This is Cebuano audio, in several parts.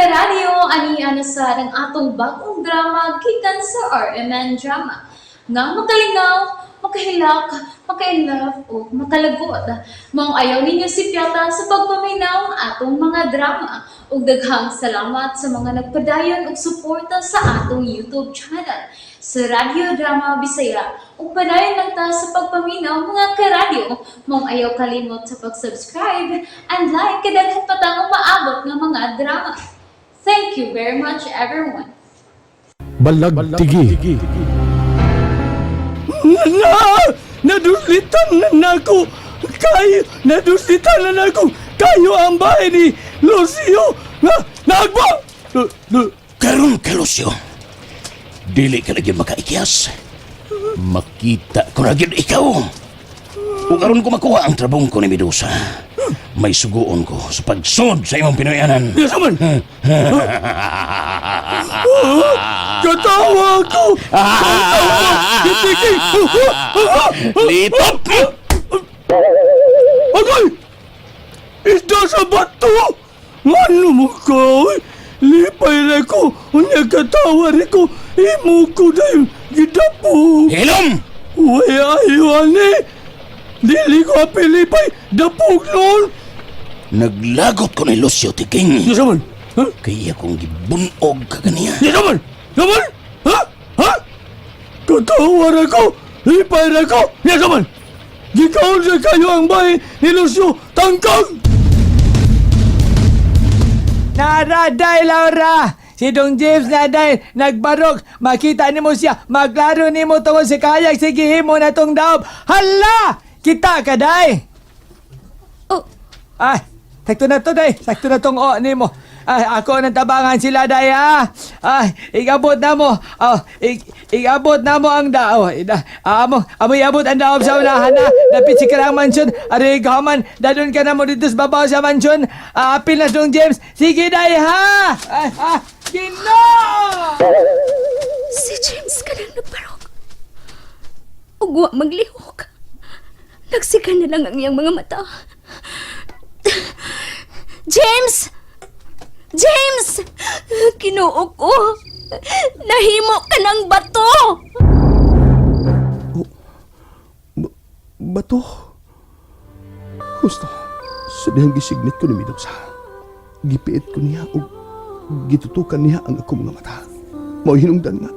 Karadyo, ani na sa ang atong bagong drama gikan sa RMN Drama nga makalingaw, makahilak, maka-inlove o makalagot. Maong ayaw ninyo sipyata sa pagpaminaw ang atong mga drama. Ug daghang salamat sa mga nagpadayon og suporta sa atong YouTube channel sa Radyo Drama Bisaya. Ug padayon lang ta sa pagpaminaw, mga karadyo. Maong ayaw kalimot sa pag-subscribe and like kay daghan pa tang umaabot nga mga drama. Thank you very much, everyone. Balagtigi. Na! Naduslitan na nako! Kayo! Naduslitan na nako! Kayo ang bahay ni Lucio! Na! Nagba! Karon ka, Lucio. Dili ka lagi makaikyas. Makita ko na gyud ikaw. Ug aron ko makuha ang trabong ko ni Medusa, may suguon ko sa pagsud sa imong Pinoyanan. Yes, man! Katawa ko! Katawa! Kitiki! Litop! Agay! Isda sa bato! Ngano mo ka? Oy? Lipay na ko! Unya katawa rin ko! Imo ko dahil gidapo! Hilom! Uy, ayo ani! Dili ko apilipay! Dapog noon! Naglagot ko ni Lucio Tiking. Yes, man! Ha? Kaya kong gibunog ka ganiya. Yes, man! Naman! Ha? Ha? Katawa na ko! Lipay na ko! Yes, man! Gikaon sa kayo ang bahay ni Lucio Tangkang! Naraday, Laura! Si Dong James na day, nagbarok. Makita nimo siya, maglaro nimo tungod sa kayak. Sige, himo na tong daob. Hala! Kita ka, day! Oh. Ay, sakto na to, day. Sakto na tong o nimo. Ay, ako nang tabangan sila, day, ha? Ay, igabot na mo. Oh, igabot na mo ang dao. Ida, amo, amo iabot ang daob sa unahan na. Dapit si Karang Mansyon. Ari, gaman. Dadun ka na mo dito sa babaw sa mansyon. Ah, apil na Dong James. Sige, day, ha? Ay, ah, Ginoo! Si James ka lang nagbarok. Ug wa maglihok. Nagsiga na lang ang iyang mga mata. James! James! Kinuo ko. Nahimo ka ng bato! Bato. Husto. Sa dihang gisignit ko ni Medusa. Gipiit ko niya o gitutukan niya ang akong mga mata. Mao hinungdan nga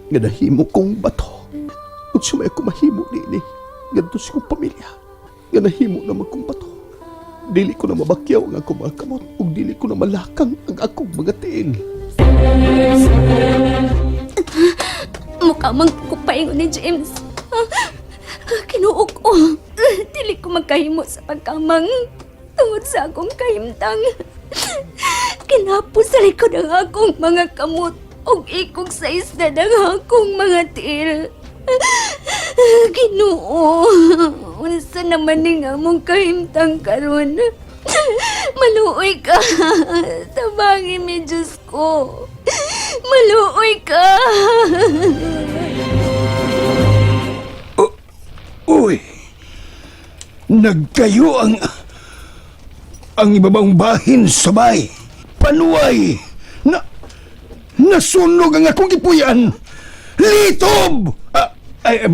nga nahimo kong bato. Unsa may ako mahimo niini ngadto sa akong pamilya nga nahimo na kong bato. Dili ko na mabakyaw ang akong mga kamot ug dili ko na malakang ang akong mga tiil. Mukha mang ko paingon ni James. Kinuo ko. Dili ko magkahimo sa pagkamang tungod sa akong kahimtang. Kinapos sa likod ang akong mga kamot ug ikog sa isda ang akong mga tiil. Ginoo, unsa naman ning among kahimtang karon? Maluoy ka. Tabangi mi, Diyos ko. Maluoy ka. Uy! Nagkayo ang ibabang bahin sa bay. Panuay! Na, nasunog ang akong gipuyan! Litob! Ah, ay,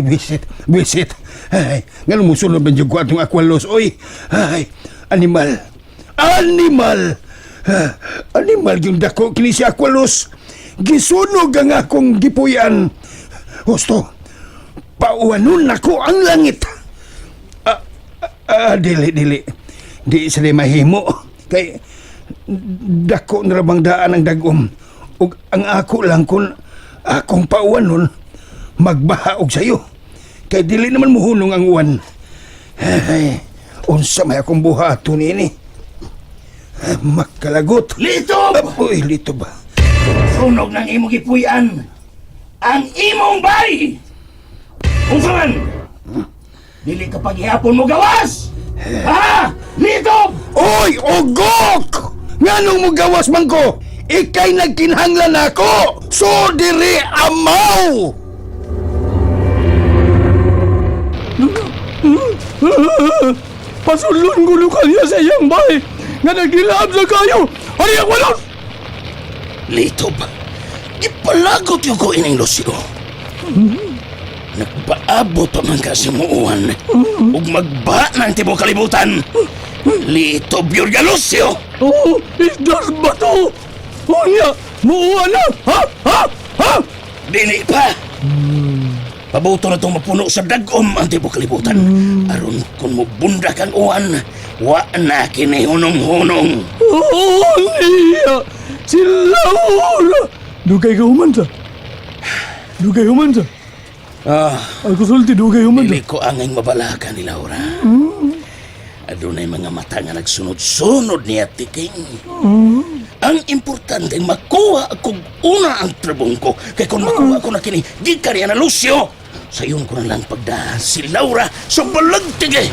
bisit, bisit. Ay, nga musunod man jud ko atong Aqualos, oy. Ay, animal. Animal! Ah, animal yung dako kini si Aqualos. Gisunog ang akong gipuyan. Husto, pauwanon nako ang langit. Ah, ah, dili, dili. Di sila mahimo. Kay dako na bang daan ang dagom. Ug ang ako lang kun akong pauwanon, magbaha og sayo. Kay dili naman muhunong ang uwan. Ay, unsa may akong buhaton niini? Makalagot. Litob! Uy, litob ba? Sunog ng imong gipuy-an. Ang imong bay! Unsa man? Dili ka paghihapon mo gawas! Ha? Litob! Oy, ugok! Nganong mo gawas man ko? Ikay nagkinahanglan ako! So diri amaw! Pasulon gulo ka niya sa iyang bahay nga nagilab sa kayo. Ari Aqualos! Litob, gipalagot yung ko ining Lucio. Nagpaabot pa man ka sa muuan ug magba ng tibuok kalibutan. Litob yun ka, Lucio! Oo, isdas bato! Unya, muuan na! Ha? Ha? Ha? Dili pa! Pabuto na itong mapuno sa dagom ang tibuok kalibutan. Aron kung mubundak ang uwan, wa na kini hunong-hunong. Oo, niya! Si Laura! Dugay ka human sa. Dugay human sa. Ah, Ako sulti, dugay human sa. dili ko angay mabalaka ni Laura. Adunay mga mata nga nagsunod-sunod niya, Tiking. Ang importante, makuha akong una ang trabong ko. Kay kung makuha ko na kini, gikan niya na Lucio. Sa iyon ko na lang pagdahan si Laura sa balagtig eh.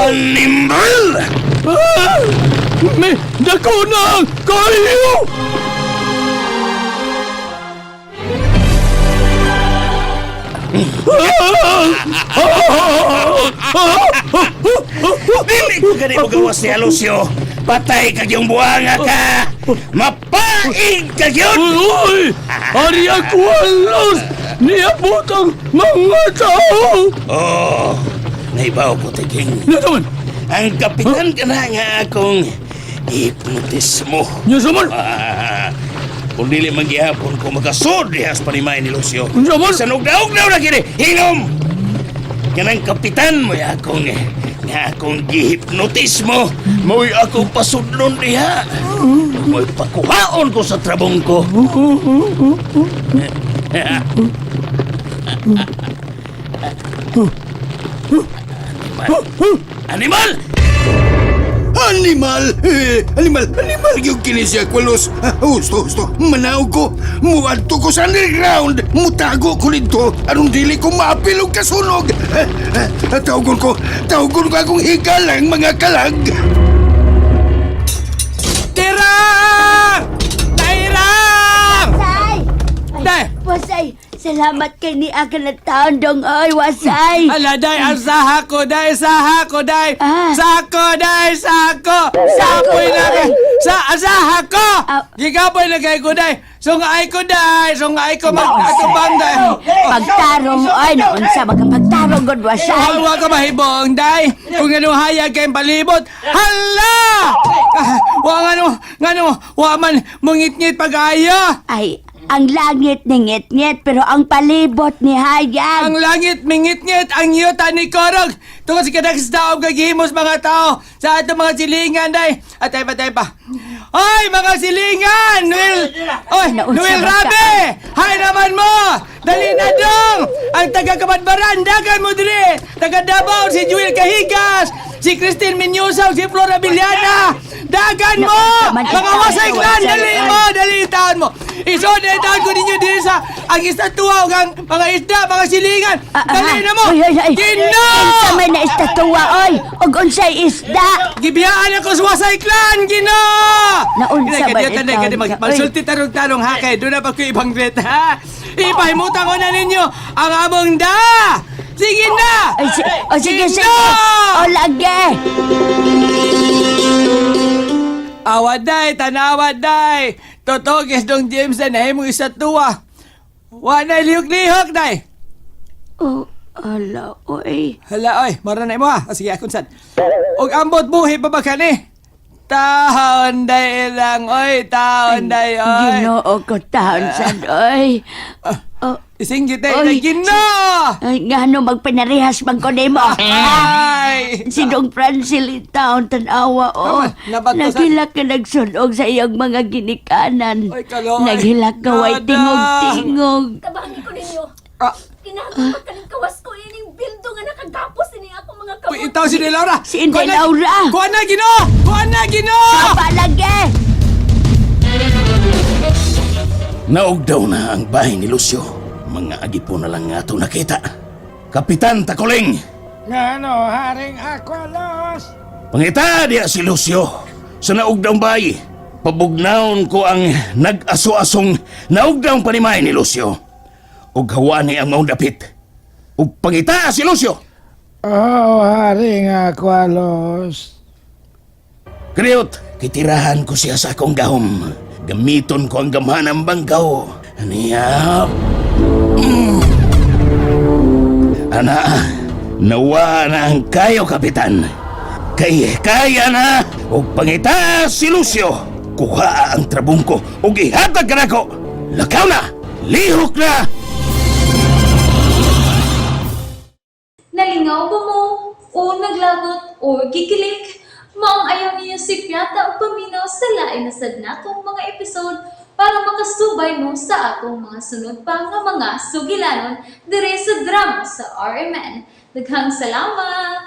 Animal! Ah! May dako na kayo! Dili ko gani mo gawas niya, Lucio. Patay ka yung buhanga ka! Mapaig ka yun! Uy! Ari Aqualos! Niabot ang mga tao! Oh, naibaw ko, Tiking. Nya man! Ang kapitan ka na nga akong hipnotismo. Nya man! Ah, kung dili man gihapon ko makasud dihas panimay ni Lucio. Unsa man? Sa nugdaog-daog na kini, hinom! Kanang kapitan mo akong nga akong gihipnotismo. Mo'y akong pasudlon diha. Mo'y pakuhaon ko sa trabong ko. Animal! Animal! Animal! Eh, animal! Animal yung kini si Aqualos. Ah, husto, husto. Manaw ko. Muadto ko sa underground. Mutago ko dito. Anong dili ko maapil og kasunog. Ah, ah, tawgon ko. Tawgon ko akong higalang mga kalag. Tirang! Tairang! Wasay! Day! Wasay! Salamat kay ni aga na taon dong oy, wasay! Ala, day, ang saha ko, day, saha ko, day! Ah. Sako, day, sako! Sapoy na kay... Sa, saha ko! Ah. Gigapoy na kay ko, day! Sungay ko, day! Sungay ko, mag-atubang, day! Pagtarong oy, naunsa makapagtarong gud wasay! Ay, wa ka mahibong, day! Kung anong hayag kayong palibot, hala! Ah, Wa nga no, nga no, wa man mungit-ngit pag-ayo! Ay, ang langit ni ngit-ngit pero ang palibot ni hayag. Ang langit mingit-ngit, ang yuta ni Korog. Tungkol sa kadags daog gagihimos mga tao sa atong mga silingan day. Atay pa, tay pa. Ay, mga silingan! Noel, oy, Naunsa Noel ba ka? Rabe! Hay naman mo! Dali na dong! Ang taga Kabadbaran, dagan mo diri! Taga Davao, si Jewel Kahigas! Si Christine Minyusaw, si Flora Villana! Dagan mo! Naunsa man Mga itaon, wasay clan, wasay dali clan. mo! Dali taon mo! Isod na taon ko ninyo diri sa ang istatua ug ang mga isda, mga silingan. Ah, ah, Dali na mo! Oy, oy, oy. Ginoo! Unsa may naistatua oy? Ug unsay isda? Gibiyaan ako sa wasay clan, Ginoo! Naunsa ba Kaya itaon kaya mag ka? Oy. magsulti tarong-tarong ha kay doon na pa ko ibang bet ha. Ipahimutan ko na ninyo ang among da. Sige na! Ay, si, o sige, sige. Ginoo! O lagi. Awaday, tanawa day. Totoo, guys, dong James na nahimong isa tuwa. Wa na lihok-lihok day. Oh, ala, oy. Hala, oy, mara na imo ha. O, sige, akong sad. Og ambot buhi pa ba kani? Taon day lang, oy, taon day, oy. Ginoo ko taon sad, oy. Oh, Isinggit day, Oy. na Ginoo! ay, ngano magpanarehas man ko nimo. Ay! Si Dong Francil taon tanawa o. Tama, nabato sa- Naghilak ka nagsunog sa iyong mga ginikanan. Oy, kaloy. Naghilak ka way Nada. tingog-tingog. Tabangi ko ninyo. Ah, Kinahanglan pa kaning kawas ko ining bildo nga nakagapos ini ako mga uy, kamot. itaw si Laura. Si Inday Kuha na- Laura. Kuha na, Ginoo! Kuha na, Ginoo! Kapalagi! Naugdaw na ang bahay ni Lucio. Mga agipo na lang nga ito nakita. Kapitan Takuling! Ngano, Haring Aqualos? Pangita diya si Lucio sa naugdaw bahay. Pabugnawon ko ang nag-aso-asong naugdaw panimay ni Lucio. Ug hawani ang maong dapit. Ug pangita si Lucio! Oh, Haring Aqualos. Kriot, kitirahan ko siya sa akong gahom. Gamiton ko ang gamhanang bangkaw. Aniya. Ana, nawa na ang kayo, Kapitan. Kay kaya na og pangita si Lucio. Kuha ang trabong ko ug ihatag kanako. Lakaw na! Lihok na! Nalingaw ba mo? O naglagot o gikilig? Maong ayaw niyo si Piata o paminaw sa lain na sad natong mga episode para makasubay mo sa atong mga sunod pa nga mga sugilanon dire sa drama sa RMN. Daghang salamat!